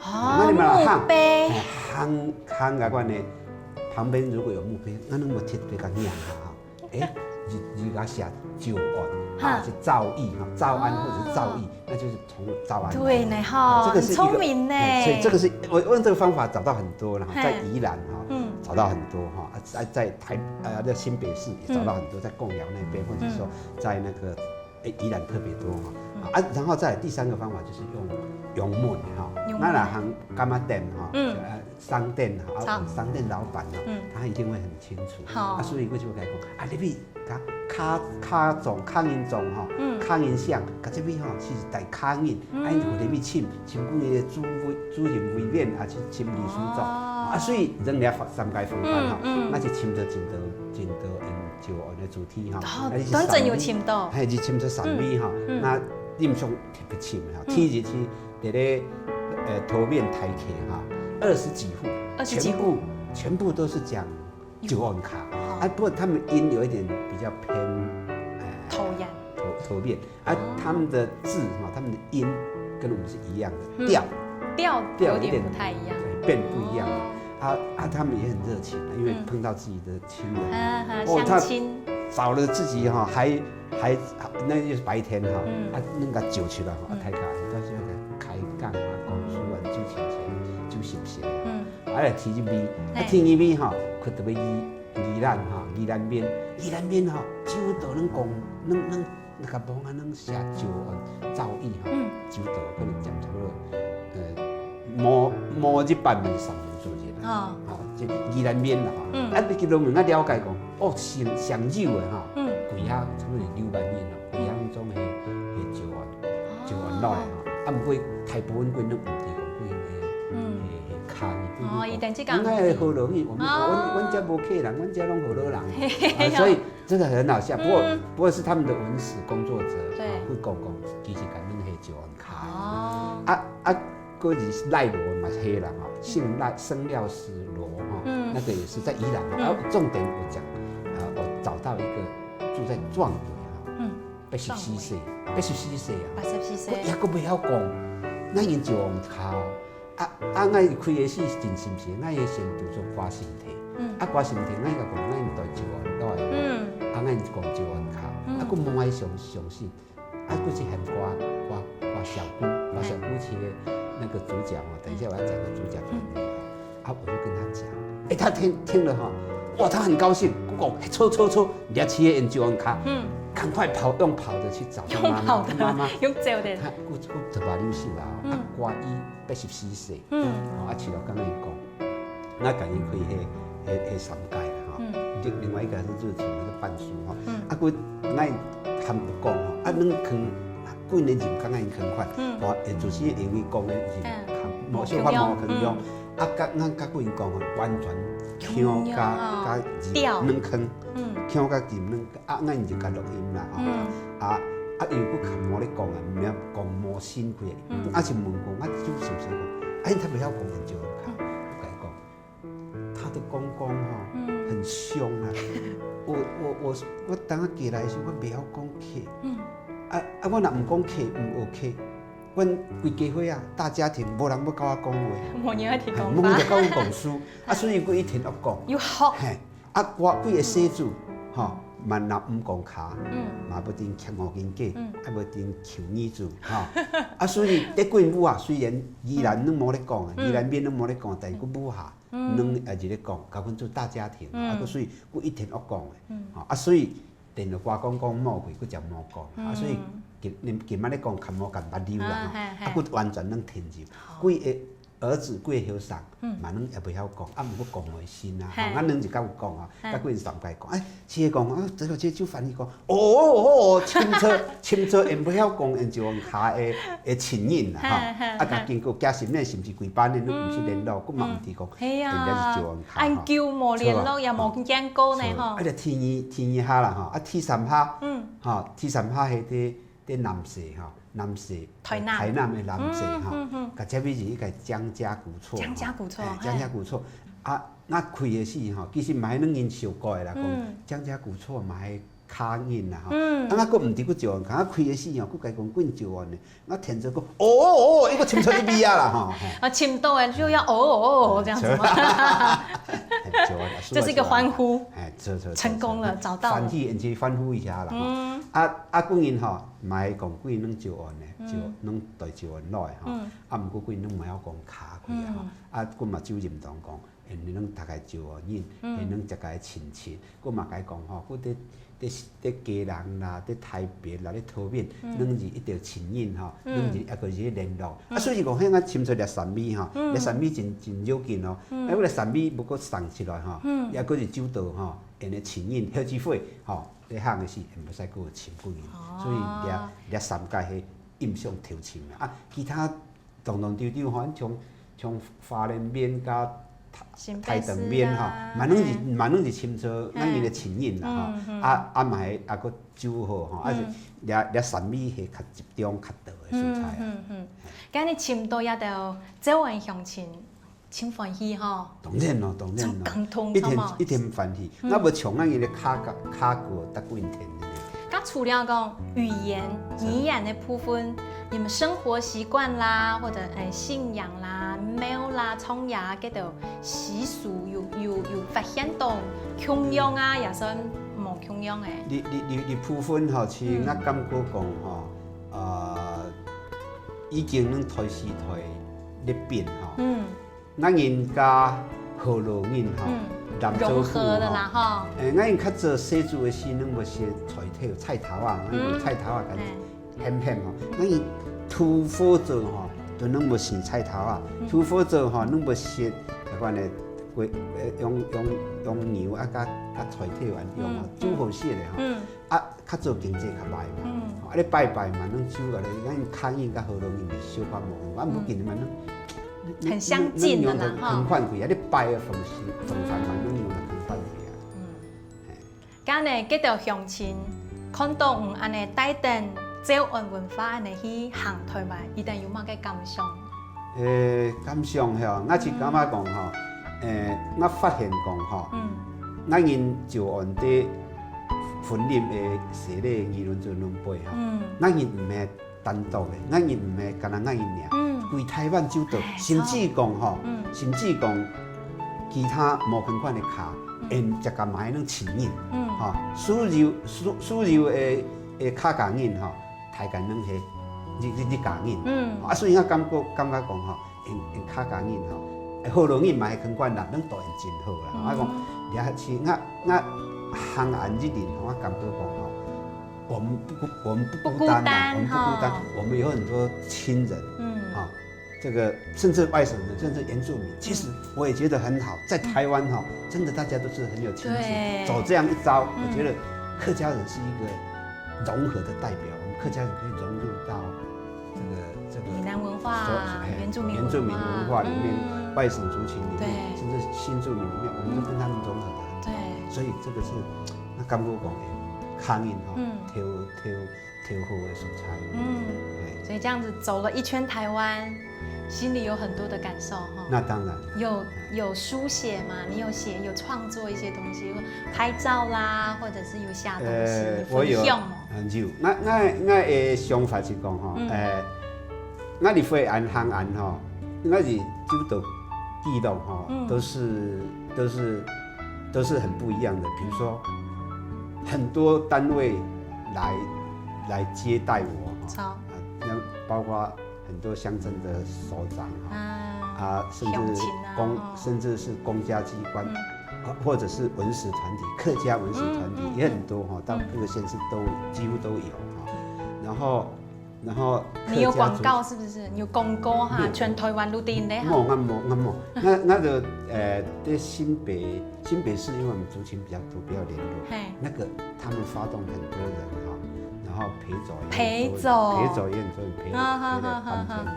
哦，𠊎等嘛行，墓碑。哎，行，行該款呢，旁邊如果有墓碑，𠊎等會特別共拈下哈。哎，你，你共寫詔安，哈。啊，是趙義哈，趙安或者是趙義，那就是從趙安來的。對呢哈，啊，這個是一個，很聰明呢。哎，所以這個是，我用這個方法找到很多了哈，嘿。在宜蘭哈，嗯。找到很多哈，啊，在，在台，呃，在新北市也找到很多，在貢寮那邊，或者說在那個 欸，宜蘭特別多哈。啊，啊，然後再來第三個方法就是用，用問哈。用問。𠊎等行柑仔店哈，嗯。呃，商店哈，啊，商店老闆哈，嗯。他一定會很清楚。好。啊，所以𠊎就會共佢講，啊，你去客，客庄，客人庄哈，嗯。客人姓，佮這位哈，是大客人，嗯。啊，你就去尋，尋過你个主委，主任委員啊，去尋理事長。哦。啊，所以人家三界分開哈，嗯，嗯。那就尋到真多，真多，嗯，詔安个主 題哈，哦，那是當真有尋到。三位，嘿，就尋出三位哈。嗯，嗯。那你毋使特別尋哈，嗯。第一是佇咧，呃，桃園大溪哈，二十幾戶，二十幾戶。全部，全部都是講詔安客。好。啊，不過他們音有一點比較偏，呃，桃園。桃，桃園。啊，哦。他們的字哈，他們的音跟我們是一樣的，嗯。調，調有點不太一樣。調有點，對，變不一樣了。哦。啊，啊，他們也很熱情啊，因為碰到自己的 親人。哈哈，哦，他相親。找了自己哈，還，還，那就是白天哈，嗯。啊，那個酒去了哈，啊，嗯。大家到時候開講啊，講書啊，就請錢，就休息啊。嗯。啊，來第一位，啊，嘿。第二位哈，去到宜，宜蘭哈，宜蘭面，宜蘭面哈，就都能講，能，能，那個幫啊，能寫詔安，趙義哈，嗯。就都可能講差不多，呃， 無，無一般个三分之一啦。哦。哦，這宜蘭面啦，吼。嗯。啊，你去到問，𠊎了解講，哦，上，上有个吼，嗯。歸下差不多六萬人咯，歸下攏總係，係詔安，哦。詔安來吼。啊，毋過大部分人都毋知講，講係，嗯。係，係客人，哦，佢等這講，應該係河洛語，我們，哦。阮，阮遮無客人，阮遮攏河洛人。嘿嘿嘿。啊，所以這個很好笑，不過，嗯。不過是他們的文史工作者，對。啊，會講講，其實𠊎等係詔安客。哦。啊，啊， 過去賴羅嘛，黑人哦，姓賴，生廖死羅哈，嗯。那個也是在宜蘭哈，嗯。然後重點我講，啊，我找到一個住在壯圍哈，嗯。八十四歲，壯圍。八十四歲啊，八十四歲。佢也閣袂曉講，𠊎人詔安客，啊，啊，𠊎開个始真心是，𠊎个先讀做歌聖體，嗯。啊，歌聖體，𠊎个講，𠊎人對詔安來的，嗯。啊，𠊎人講詔安客，嗯。啊，佢無愛相，相信。 啊，過去喊歌，歌，歌小姑，歌小姑其實那個主角哦，等一下我要講個主角很厲害。啊，我就跟他講，欸，他聽，聽了哈，哇，他很高興，佢講，欸，著，著，著，你要騎个詔安客，嗯。趕快跑，用跑的去找他媽媽，用跑的，媽媽，用走的。他，我，我特別優秀啦，啊，嗯。歌伊八十四歲，嗯。哦，啊，徐老剛剛也講， 𠊎家己開彼，彼，彼三界啦，吼。嗯。另，另外一個是熱情，是販書，吼。嗯。啊，佢，𠊎喊佢講，吼，啊，恁囥，幾年前佮𠊎囥款，嗯。吼，欸，就是因為講的是，嗯。無想法無共樣。嗯。啊，佮，𠊎佮佢講，吼，完全腔加，共樣哦。加字調。兩腔，嗯。腔加字兩，啊，𠊎就共錄音啦，吼。嗯。啊，啊，因為佢較無咧講啊，毋曉講無心氣。嗯。啊，就問講，啊，就想說講，啊，你較袂曉講潮州話，嗯。我共你講，他的公公吼，嗯。很凶啊。我，我，我，我等下過來的時候，我袂曉講客。嗯。啊，啊，我若毋講客，毋學客， 阮規家伙啊，大家庭，無人欲佮我講話。無人愛聽講話。嘿，無人就佮阮講事，啊，所以我一定愛講。有學。嘿，啊，我幾个細子，吼，嘛若毋講客，嗯。嘛無一定徛五斤架，嗯。啊，無一定求耳珠，吼。啊，所以咧阮屋啊，雖然宜蘭攏無咧講啊，嗯。宜蘭面攏無咧講，但是阮屋下，嗯。攏也是咧講，佮阮做大家庭，嗯。啊，所以我一定愛講的，嗯。吼，啊，所以 等到我講講某句，佢就無講。啊，嗯。所以今，今，今仔日講較無共捌溜啦，吼。啊，嘿，嘿。啊，佢完全攏聽入。好。佢个兒子，佢个後生，嗯。嘛攏也袂曉講，啊，毋過講會心啊，吼。嘿。啊，咱就共佢講啊，嘿。共佢三个講，哎，這个講，啊，這个，這个就翻譯講，哦，哦，哦，哦，深圳，深圳，𠊎袂曉講，𠊎就用客的，的情人啦，吼。嘿，嘿，啊，嘿。共經過幾十年，甚至幾百年，都毋識聯絡，嗯。佢嘛毋知講，嗯。嘿啊，人家是就用客，吼。恁久無聯絡，著啊。也無見過呢，吼。著啊。啊，就第二，第二下啦，吼，啊，第三下，嗯。 吼，第三下係在，在南勢吼，南勢，台南。台南个南勢吼，嗯，嗯，嗯。佮這邊是一个江家古厝吼。江家古厝，嘿，嘿。江家古厝。啊，𠊎開个時吼，其實嘛係兩人相過个啦，講，嗯。江家古厝嘛係客人啦吼。嗯。啊，𠊎閣毋知佢就按，啊，開个時吼，佢共講，佢就按呢。 𠊎聽著講，哦，哦，哦，一个深圳个味啊啦，吼，嘿。啊，深圳个就愛哦，哦，哦，這樣子嗎？嘿，就啊，這是一个歡呼。哎，這，這，這，成功了，這，找到了。歡喜，應該歡呼一下啦，吼。嗯。啊，啊，古人吼，嘛係講，古人攏就按呢，嗯。就攏對就按來，吼。嗯。啊，毋過古人攏毋曉講客氣啊，吼。嗯。啊，古嘛就認同講， 𠊎等大家就按呢，嗯。𠊎等一个親戚，我嘛共伊講吼，我佇，佇，佇基隆啦，佇台北啦，佇桃園，嗯。攏是一條親人吼，嗯。攏是一个是聯絡。啊，嗯。雖然講，嘿，𠊎尋出這三味吼，嗯。這三味真，真要緊哦。嗯。哎，𠊎這三味毋過送出來吼，嗯。也閣是酒桌吼，𠊎等親人好聚會吼，咧行个時，毋使過尋古人。哦。所以這，這三个係印象頭深啦。啊，其他 當當丟丟吼，像，像花蓮面佮台，新北市啊。台東面吼，嘛攏是，嘿。嘛攏是深圳，嘿。咱个親人啦吼。嗯，嗯。啊，啊嘛係，啊，閣酒好吼，啊是，嗯。這，這三味係較集中較多个所在啊。嗯，嗯，嗯。今日尋著這兜詔安鄉親，真歡喜吼。當然咯，當然咯。真感動，一定，著無？一定歡喜。嗯。若無像咱个客家，客家逐個人天然个。該除了講語言，嗯。語言个部分， 你們生活習慣啦，或者，欸，信仰啦、廟啦、創業啊，這兜習俗有，有，有發現到共樣啊，也算無共樣个？這，這，這，這部分吼，其實，嗯。𠊎感覺講吼，呃，已經攏代時代咧變吼。嗯。 𠊎人佮河洛人吼，嗯，摎做伙吼。融合了啦，吼。欸，𠊎人較早細子个時，攏會食菜頭，菜頭啊，嗯，𠊎人菜頭啊，嘿。鹹鹹吼。𠊎人土火灶吼，都攏會食菜頭啊。嗯。土火灶吼，攏會食，該款个，會，呃，用，用，用牛啊，佮，佮菜頭按呢用吼，嗯，足好食个吼。嗯。 啊，較早經濟較歹嘛，嗯。吼，啊，你拜拜嘛，攏煮个咧，咱客人佮河洛人是小可無仝款，毋過今嘛，攏，很相近的啦，攏用得同款去啊，你拜个方式，方法嘛，攏用得同款去啊。嗯。嘿。今呢，這兜鄉親看到你恁呢帶等詔安文化恁呢去行台灣，佢等有麼个感想？ 欸，感想吼，𠊎是感覺講吼，欸，𠊎發現講吼，嗯。𠊎人詔安在雲林个西螺、二崙、中崙背吼，嗯。𠊎人毋係單獨个，𠊎人毋係干焦𠊎人爾，嗯。規台灣就著，欸，甚至講吼，著。嗯。甚至講其他無仝款个客，嗯。𠊎等自家嘛係攏親人，嗯。吼，所有，所，所有个，个客家人吼， 大家攏係一，一，一家人。嗯。啊，所以𠊎感覺，感覺講吼，𠊎，𠊎客家人吼，欸，河洛人嘛係仝款啦，攏對𠊎真好啦。嗯。啊，講，了解，𠊎，𠊎行安一人吼，𠊎感覺講吼，我們不孤，我們不孤單啦，不孤單，我們不孤單，吼。我們有很多親人，嗯。吼， 這個甚至外省人，甚至原住民，其實我也覺得很好，在台灣哈，真的大家都是很有親情。對。走這樣一遭，嗯。我覺得客家人是一個融合的代表，我們客家人可以融入到這個，這個閩南文化啊，所，嘿，原住民文化。原住民文化裡面，嗯。外省族群里面，对甚至新住民里面，我们都跟他们融合的很好。对所以这个是，那刚刚讲的，客人哈，嗯挑挑挑好的素材。嗯，哎，所以这样子走了一圈台湾，心里有很多的感受哈。那当然，有有书写吗？你有写有创作一些东西，拍照啦，或者是有写东西，呃，你我有分享吗？啊，有，我我我的想法是讲吼，嗯呃，我离惠安、莦安吼，我是走到基隆吼，嗯都是都是都是很不一样的。比如说，很多单位来来接待我哈，好啊，那包括很多乡镇的首长哈，啊，啊，甚至乡亲啊公，哦甚至是公家机关，嗯啊或者是文史团体，客家文史团体嗯嗯也很多哈，到各个县市都几乎都有哈。然后，然后你有客家族广告是不是？你有广告哈，有全台湾都听的哈。我我我我，那那个呃，在新北新北市，因为我们族群比较多，比较联络，嘿，那个他们发动很多人哈，然后陪走也陪很多人走陪走也很多人陪啊哈陪了哈哈半天哈。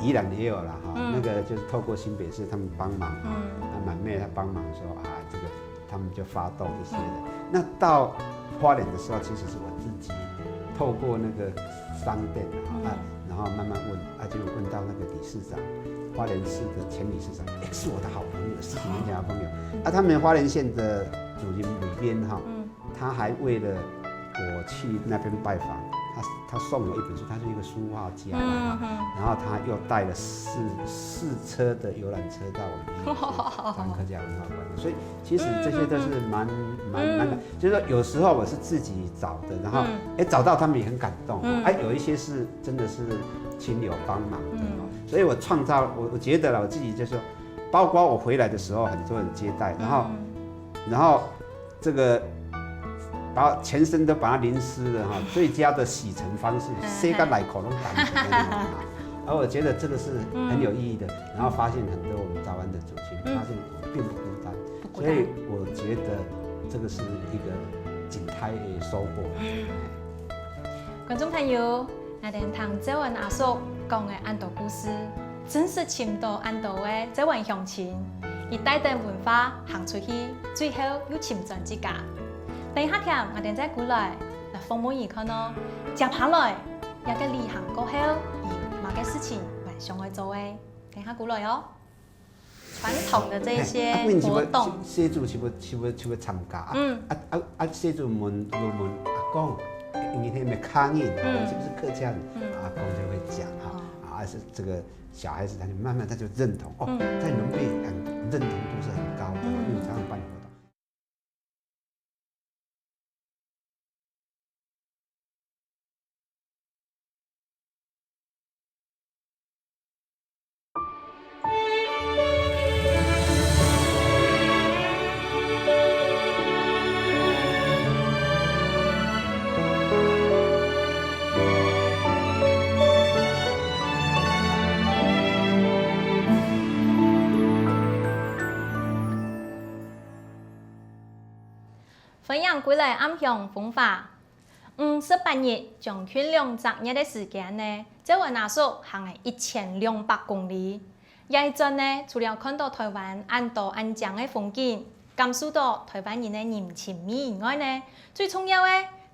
宜兰也有了哈，嗯那个就是透过新北市他们帮忙哈，嗯那满妹他帮忙说啊，这个他们就发动一些人。那到花莲的时候，其实是我自己透过那个商店哈，嗯啊，然后慢慢问，啊，就问到那个理事长，花莲市的前理事长，也是我的好朋友，十几年前的好朋友。啊，他们花莲县的主任里边哈，嗯他还为了我去那边拜访，他他送我一本书，他是一个书画家嘛哈，嗯然后他又带了四四车的游览车到我们那边去当客家文化馆，所以其实这些都是蛮蛮蛮的，就是说有时候我是自己找的，然后嗯哎找到他们也很感动，嗯哎有一些是真的是亲友帮忙的嗯哦，所以我创造我我觉得了我自己就是说，包括我回来的时候很多人接待，然后嗯然后这个把全身都把它淋湿了哈，最佳的洗尘方式，嗯洗个来口拢打起来的哈。而我觉得这个是很有意义的，然后发现很多我们台湾的族群，嗯发现我们并不孤单，不孤单所以我觉得这个是一个景泰的收获。观众朋友，𠊎等聽周文阿叔講个恁多故事，真實尋到恁多个周文鄉親，佢帶等文化行出去，最後又尋轉自家。等一下聽，𠊎等再過來來訪問佢看哦。接下來，這个旅行過後，有麼个事情還想愛做个？等一下過來哦。傳統的這一些嘿啊，阮是要活動，細細組是要是要是要參加啊，嗯啊啊啊，細組問就問阿公，因為他們客人，嗯是不是客家人？嗯阿公就會講哈，哦啊是這個小孩子他就慢慢他就認同哦，嗯在崙背很認同度是很高的，嗯因為常常辦活動。歡迎歸來暗香風華。五十八日將近兩隻月个時間呢，周文阿叔行了一千兩百公里。這一轉呢，除了看到台灣恁多恁靚个風景，感受到台灣人个人情味以外呢，最重要个，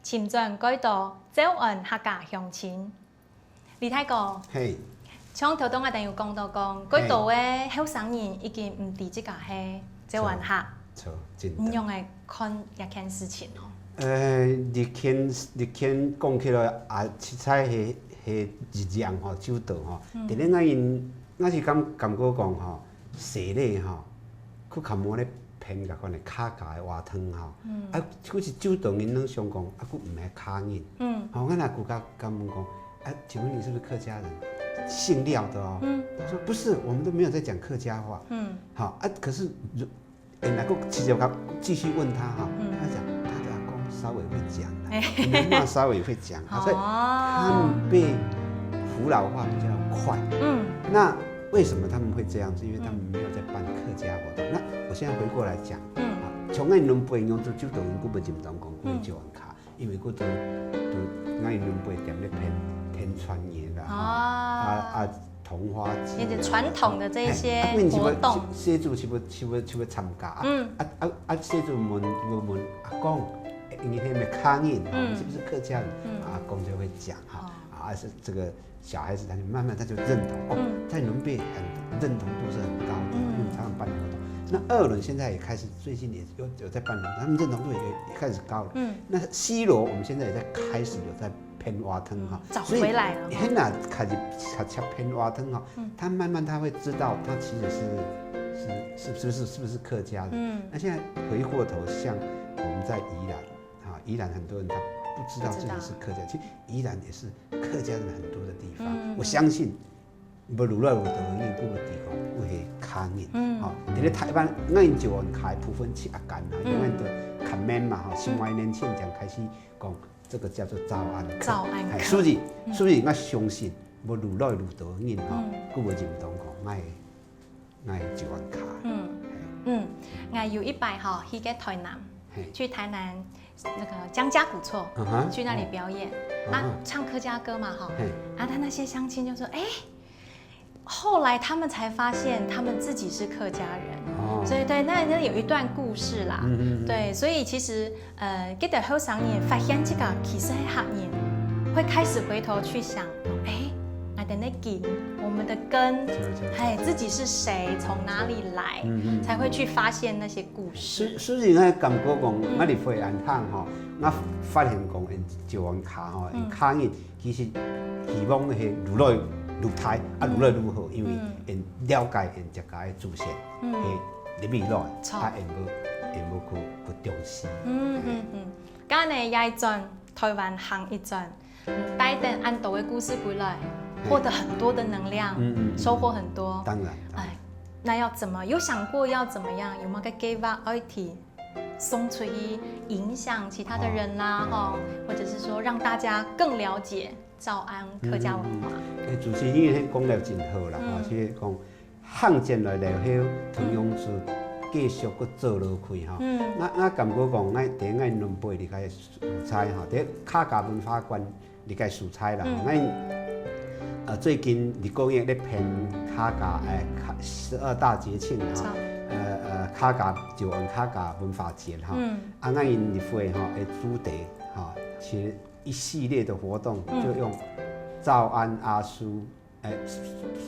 尋轉蓋多周安客家鄉親。李大哥，嘿，像頭先𠊎等有講到講，蓋多个後生人已經毋知自家係周安客，錯，真的。你仰般看這件事情哦？呃，你肯你肯講起來啊，實在係係一樣吼，就著吼。嗯但係𠊎人𠊎是感感覺講吼，細人吼，佢較無咧騙个款个客家个話湯吼，嗯啊，佢是就著人攏想講，啊，佢毋係客人。嗯好，𠊎若佢甲敢問講，啊，請問你是不是客家人？姓廖的哦。嗯他說不是，我們都沒有在講客家話。嗯好啊，可是如，欸，那个其實我繼續問他哈，嗯他講他的阿公稍微會講啦，哎你阿嬷稍微會講，啊，所以他哦，們被扶老化比較快。嗯那為什麼他們會這樣子？因為他們沒有在辦客家活動。那我現在回過來講，嗯啊，從來攏毋會用做就等於根本就毋當講，嗯就很卡，因為佢都都，𠊎攏毋會點咧騙騙穿越啦，哦哈，啊啊，桐花季啊，一些傳統的這些活動。欸，啊，恁是毋是，細子是毋是，是毋是，是毋是參加啊？嗯。啊，啊，啊，細子問，問，問阿公，欸，你係毋係客人？嗯。是不是客家人？嗯。阿公就會講哈，哦。啊，是這個小孩子他就慢慢他就認同，哦，嗯。在崙背很，認同度是很高的，嗯。因為常常辦活動。那二崙現在也開始，最近也有，有在辦活動，他們認同度也，也開始高了。嗯。那西螺我們現在也在開始有在 編活動哈，嗯，找回來了哈。所以，彼若開始，開始編活動哈，嗯。他慢慢他會知道他其實是，是，是，是不是，是不是客家人？嗯。那現在回過頭，像我們在宜蘭，哈，宜蘭很多人他不知道自己是客家，不知道。其實宜蘭也是客家人很多的地方。嗯，嗯。我相信，無愈來愈多人，因為各个地方有客家人。嗯。哈，在台灣，𠊎就安排部分去阿干哈，嗯。因為都看面嘛哈，十外年前就開始講 這個叫做詔安客。詔安客。欸，所以，嗯。所以𠊎相信，無愈來愈多人吼，嗯。佢會認同講，𠊎，𠊎詔安客。嗯，嗯，𠊎有一擺吼，去个台南，嘿。去台南那個江家古厝，嗯哼。去那裡表演，哦。啊，嗯哼。唱客家歌嘛，吼，嘿。啊，他那些鄉親就說，欸， 後來他們才發現他們自己是客家人。哦。所以，對，那，那有一段故事啦。嗯，嗯，嗯。對，所以其實，呃，這个後生人發現自家其實係客人，會開始回頭去想，欸，𠊎等个根，我們的根，是，是，是。嘿，自己是誰，從哪裡來，嗯，嗯，嗯。才會去發現那些故事。雖，雖然𠊎感覺講，嗯。𠊎佇惠安鄉吼，𠊎發現講，𠊎詔安客吼，嗯。𠊎客人 其實希望係愈來愈大，啊，嗯。愈來愈好，因為嗯。𠊎了解𠊎自家个祖先，嗯。係哪位來，著。啊，𠊎無，𠊎無去，去重視。嗯，嗯，嗯。該呢，這一轉，台灣行一轉，嗯，帶等恁多个故事歸來，嘿。獲得很多的能量，嗯，嗯，嗯。收穫很多。當然，當然。哎，那要怎麼，有想過要怎麼樣？有沒有個計畫愛提 送出去影響其他的人啦，哦。吼，或者是說讓大家更了解詔安客家文化。嗯，嗯，嗯。欸，主持人你講了真好啦，吼，嗯。就是講，行前來了後，同樣是繼續去做落去，吼。嗯。𠊎，𠊎感覺講，𠊎第一，𠊎兩輩離開素材，吼，第一，客家文化館 理解素材啦。嗯。𠊎，呃，最近二个月咧辦客家，欸，客，十二大節慶啦，吼。著。呃，呃，客家，詔安客家文化節，吼。嗯。啊，𠊎因為吼，欸，主題，吼，其實一系列的活動，嗯。就用詔安阿叔，欸，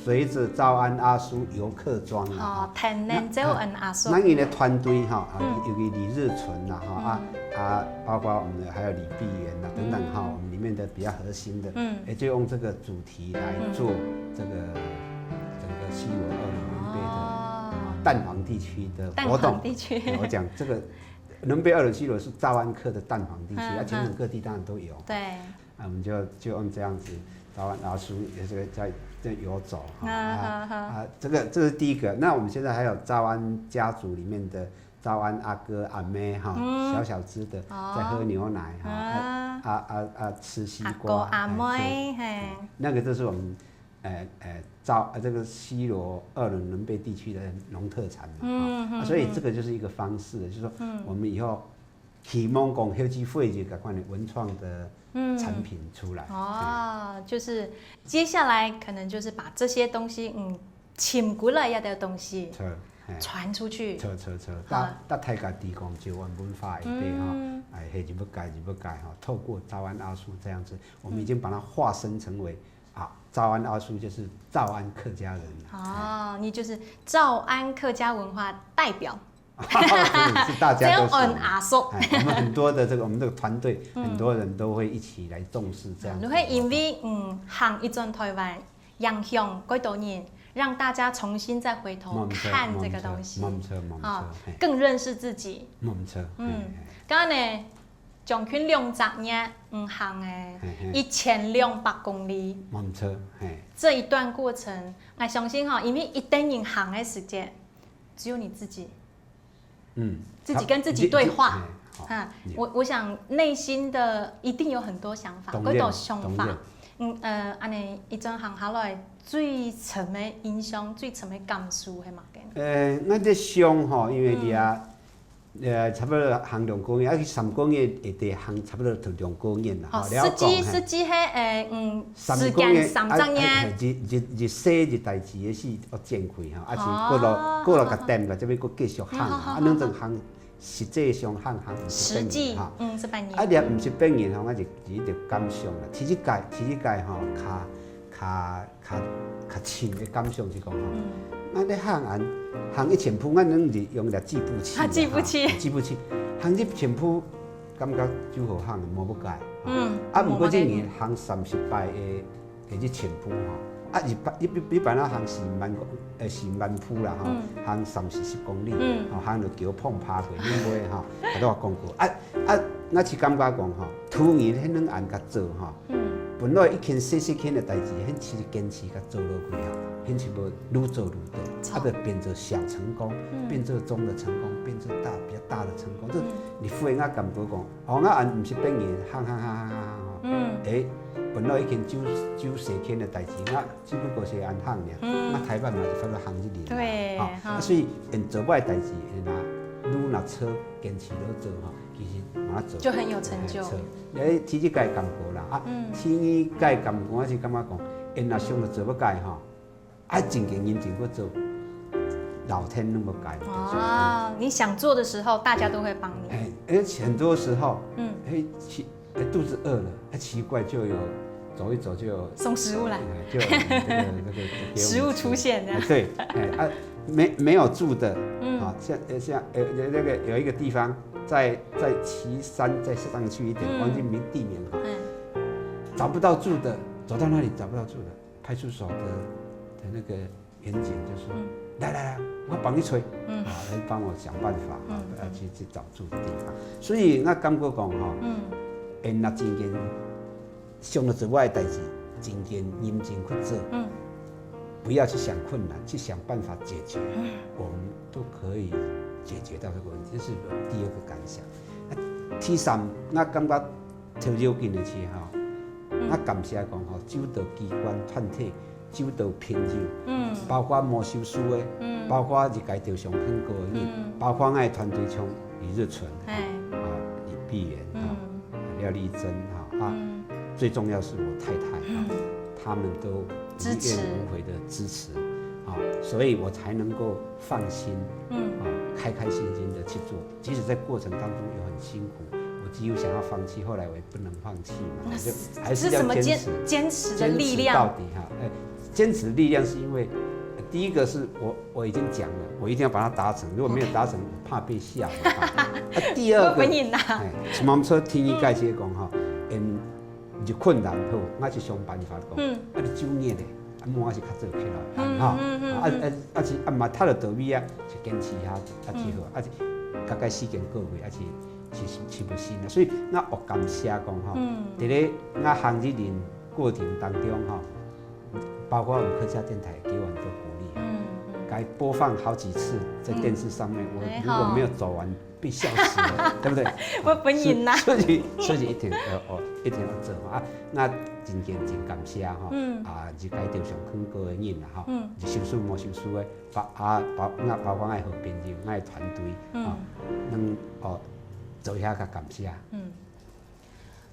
隨著詔安阿叔遊客庄啦，哦，吼。跈等詔安阿叔。那，啊，𠊎因為團隊，吼，啊，嗯。尤其李日純啦，吼，啊，嗯。啊，包括我們的還有李碧元啦，等等，嗯。吼，我們裡面的比較核心的，嗯。欸，就用這個主 題來做這個整個西螺二崙崙背的，哦。啊，蛋黃地區的活動。蛋黃地區。欸，我講這個崙背二崙西螺是詔安客的蛋黃地區，嗯，啊，全省各地當然都有。嗯。對。啊，我們就，就用這樣子，詔安阿叔也是在，在遊走，哈，嗯，啊，好，好。啊，這個，這是第一個。那我們現在還有詔安家族裡面的 詔安阿哥阿妹哈，嗯。小小隻的，哦。在喝牛奶哈，啊。啊，啊，啊，吃西瓜，阿哥阿妹，哎，對。嘿。那個就是我們，呃，呃，詔，呃，這個西螺二崙崙背地區的農特產嘛，嗯，哈，啊，嗯，所以這個就是一個方式，就是說，嗯。我們以後希望講後續會有這款的文創的，嗯。產品出來。哦，就是接下來可能就是把這些東西，嗯， 尋歸來這兜東西，著，嘿。傳出去。著，著，著。好。搭，搭大家知講詔安文化个背吼，嗯。哎，係入不改，入不改吼。透過詔安阿叔這樣子，我們已經把它化身成為，嗯。啊，詔安阿叔就是詔安客家人。哦，你就是詔安客家文化代表。對，是大家都是。詔安阿叔。哎，我們很多的這個，我們這個團隊，嗯。很多人都會一起來重視這樣子的活動。嗯，你會因為，嗯，行一轉台灣， 影響幾多人，讓大家重新再回頭看這個東西。無錯，無錯，無錯，啊，嘿。更認識自己。無錯，嗯，嘿，嘿。剛剛呢，將近兩隻月，嗯，行誒，嘿，嘿。一千兩百公里。無錯，嘿。這一段過程，𠊎相信吼，因為一等人行个時間，只有你自己。 嗯。自己跟自己對話。好，你，你，哎，好，啊，你。我，我想內心的一定有很多想法，當然，幾多想法。當然。嗯，呃，恁呢，一轉行下來，最深的印象、最深的感受係麼个呢？呃，𠊎在想吼，因為你啊，嗯。呃，差不多行兩個月，啊，去三個月，會得行差不多兩個月啦，哦，吼，了講，四季，嘿。四季係，誒，嗯，時間三隻月。三個月，啊，啊，日，日，日曬日大時个時，愛剪開吼，啊，是過了，哦。過了个點了，這邊過繼續行，好，好，好，啊，恁樣行，實際上行，行毋係半年，實際，哈。嗯，係半年。啊，你毋係半年吼，啊，就，就就感想啦。第一屆，第一屆吼，較，較 較，較深个感想是講吼，嗯。咱咧行恁，行一千步，咱攏是用个計步器啊，啊，計步器。吼，計步器，行一千步，感覺就好行，無要緊，吼。嗯，啊，毋過這年行三十擺个，个一千步吼，啊，一般，一，一般仔行四萬公，呃，四萬步啦，吼，嗯。行三四十公里，嗯。吼，行到腳碰拍過，恁樣吼，我都有講過。啊，啊，𠊎是感覺講吼，突然迄種恁个做吼， 嗯。本來一件細細件个代誌，𠊎其實堅持甲做落去吼，𠊎全部愈做愈大，著。啊，就變做小成功，嗯。變做中的成功，變做大，比較大的成功。就嗯。你忽然間感覺講，哦，𠊎恁毋係別人，行行行行行行，嗯。誒，本來一件就，就細件个代誌，𠊎只不過係恁行爾，嗯。啊，台灣嘛就差不多行一年啦，對，吼，哈。啊，所以，嗯，做我个代誌，會拿，愈拿出堅持落做吼， 其實嘛做就很有成就。嘿，做。誒，第一屆感覺啦，啊，嗯。第二屆感覺，我是感覺講，因若想要做要改吼，啊，真正認真去做，老天攏無改。哦，你想做的時候，大家都會幫你。哎，而且很多時候，嗯。哎，奇，哎，肚子餓了，哎，奇怪，就有走一走就有送食物來。哎，就有那個，那個，那個給我們吃。食物出現這樣。哎，對，哎，啊，沒，沒有住的，嗯。啊，像，呃，像，呃，那個有一個地方， 再，再騎山再上去一點，嗯。忘記名，地名哈。嗯。找不到住的，走到那裡找不到住的，派出所的，的那個員警就說：“嗯。來來來，我幫你吹。”嗯。啊，來幫我想辦法，啊，嗯。要去，去找住的地方。所以𠊎感覺講吼，嗯。因若真正 想到做我个代誌，真正認真去做，嗯。不要去想困難，去想辦法解決，嗯。我們都可以解決到這個問題，這是我第二個感想。啊，第三，𠊎感覺頭要緊个是吼，嗯。𠊎感謝講吼，周遭機關團體，周遭朋友，嗯。包括無收書个，嗯。包括一个照相看過个人，嗯。包括𠊎个團隊像李日純，嘿。啊，李碧園，啊。嗯。 廖丽珍哈，啊，嗯。最重要是我太太哈，嗯。他們都無怨無悔的支持，支持。啊，所以我才能夠放心，嗯。啊，開開心心地去做。即使在過程當中有很辛苦，我幾乎想要放棄，後來我也不能放棄嘛，我就還是要堅持，這是什麼堅，堅持的力量？堅持到底哈，哎，堅持的力量是因為，呃，第一個是我，我已經講了，我一定要把它達成，如果沒有達成，我怕被笑嘛，哈。啊，第二個，我本人啊。哎，騎摩托車第二屆就講哈，嗯，有困難好，我去想辦法講，嗯。啊，你就業咧，啊，我是較早起來，嗯，哈，嗯，嗯，啊，嗯。啊，啊，是，啊，嘛，踏到倒尾啊，是堅持下，啊，之後，嗯。啊，是，大概時間過去，啊，是，是，是無心啊。所以，𠊎有感謝講吼，嗯。第一，𠊎行這年過程當中吼， 包括我們客家電台給我很多鼓勵啊，嗯，嗯。該播放好幾次在電視上面，嗯。我如果沒有走完，哎，好。被笑死了，對不對？我本人吶。所以，所以一定要，哦，一定要做啊。啊，真正真感謝哈，嗯。啊，一个照相看過个人啦哈，嗯。有收書無收書个，包，啊，包，啊，包括𠊎好朋友，𠊎團隊，嗯。啊，能，哦，做一下个感謝。嗯。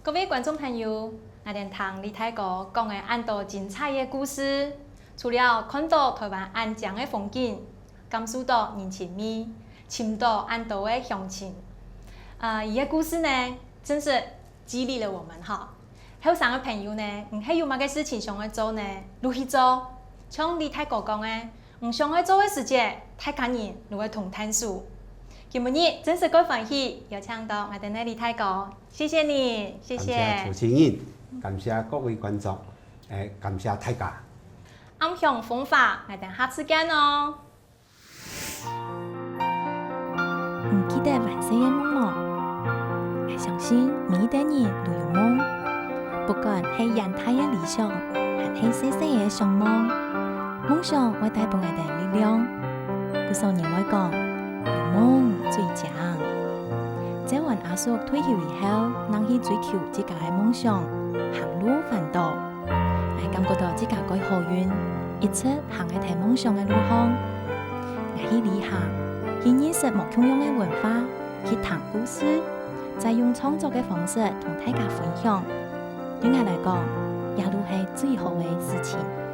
各位觀眾朋友，𠊎兜聽李大哥講个恁多精彩个故事，除了看到台灣恁靚个風景，感受到人情味，尋到恁多个鄉親，啊，佢个故事呢，真是激勵了我們哈。後生个朋友呢，你還有麼个事情想愛做呢？就去做。像李大哥講个， 你想愛做个事情，大家人就會同𢯭手。今晡日真是蓋歡喜，邀請到𠊎兜个李大哥，謝謝你，謝謝。感謝主持人，感謝各位觀眾，誒，感謝大家。暗香風華，𠊎兜下次見哦。 你記得還細个夢無？𠊎相信每一個人都有夢，不管係遠大个理想，還係細細个想夢，夢想會帶分𠊎兜力量。故所人會講，有夢最靚。照阮阿叔退休以後，正去追求自家个夢想，行路環島。 𠊎感覺到自家蓋好運，一直行在夢想个路項。𠊎去旅行，去認識無共樣个文化，去聽故事，再用創作个方式同大家分享。對𠊎來講，這就係最好个事情。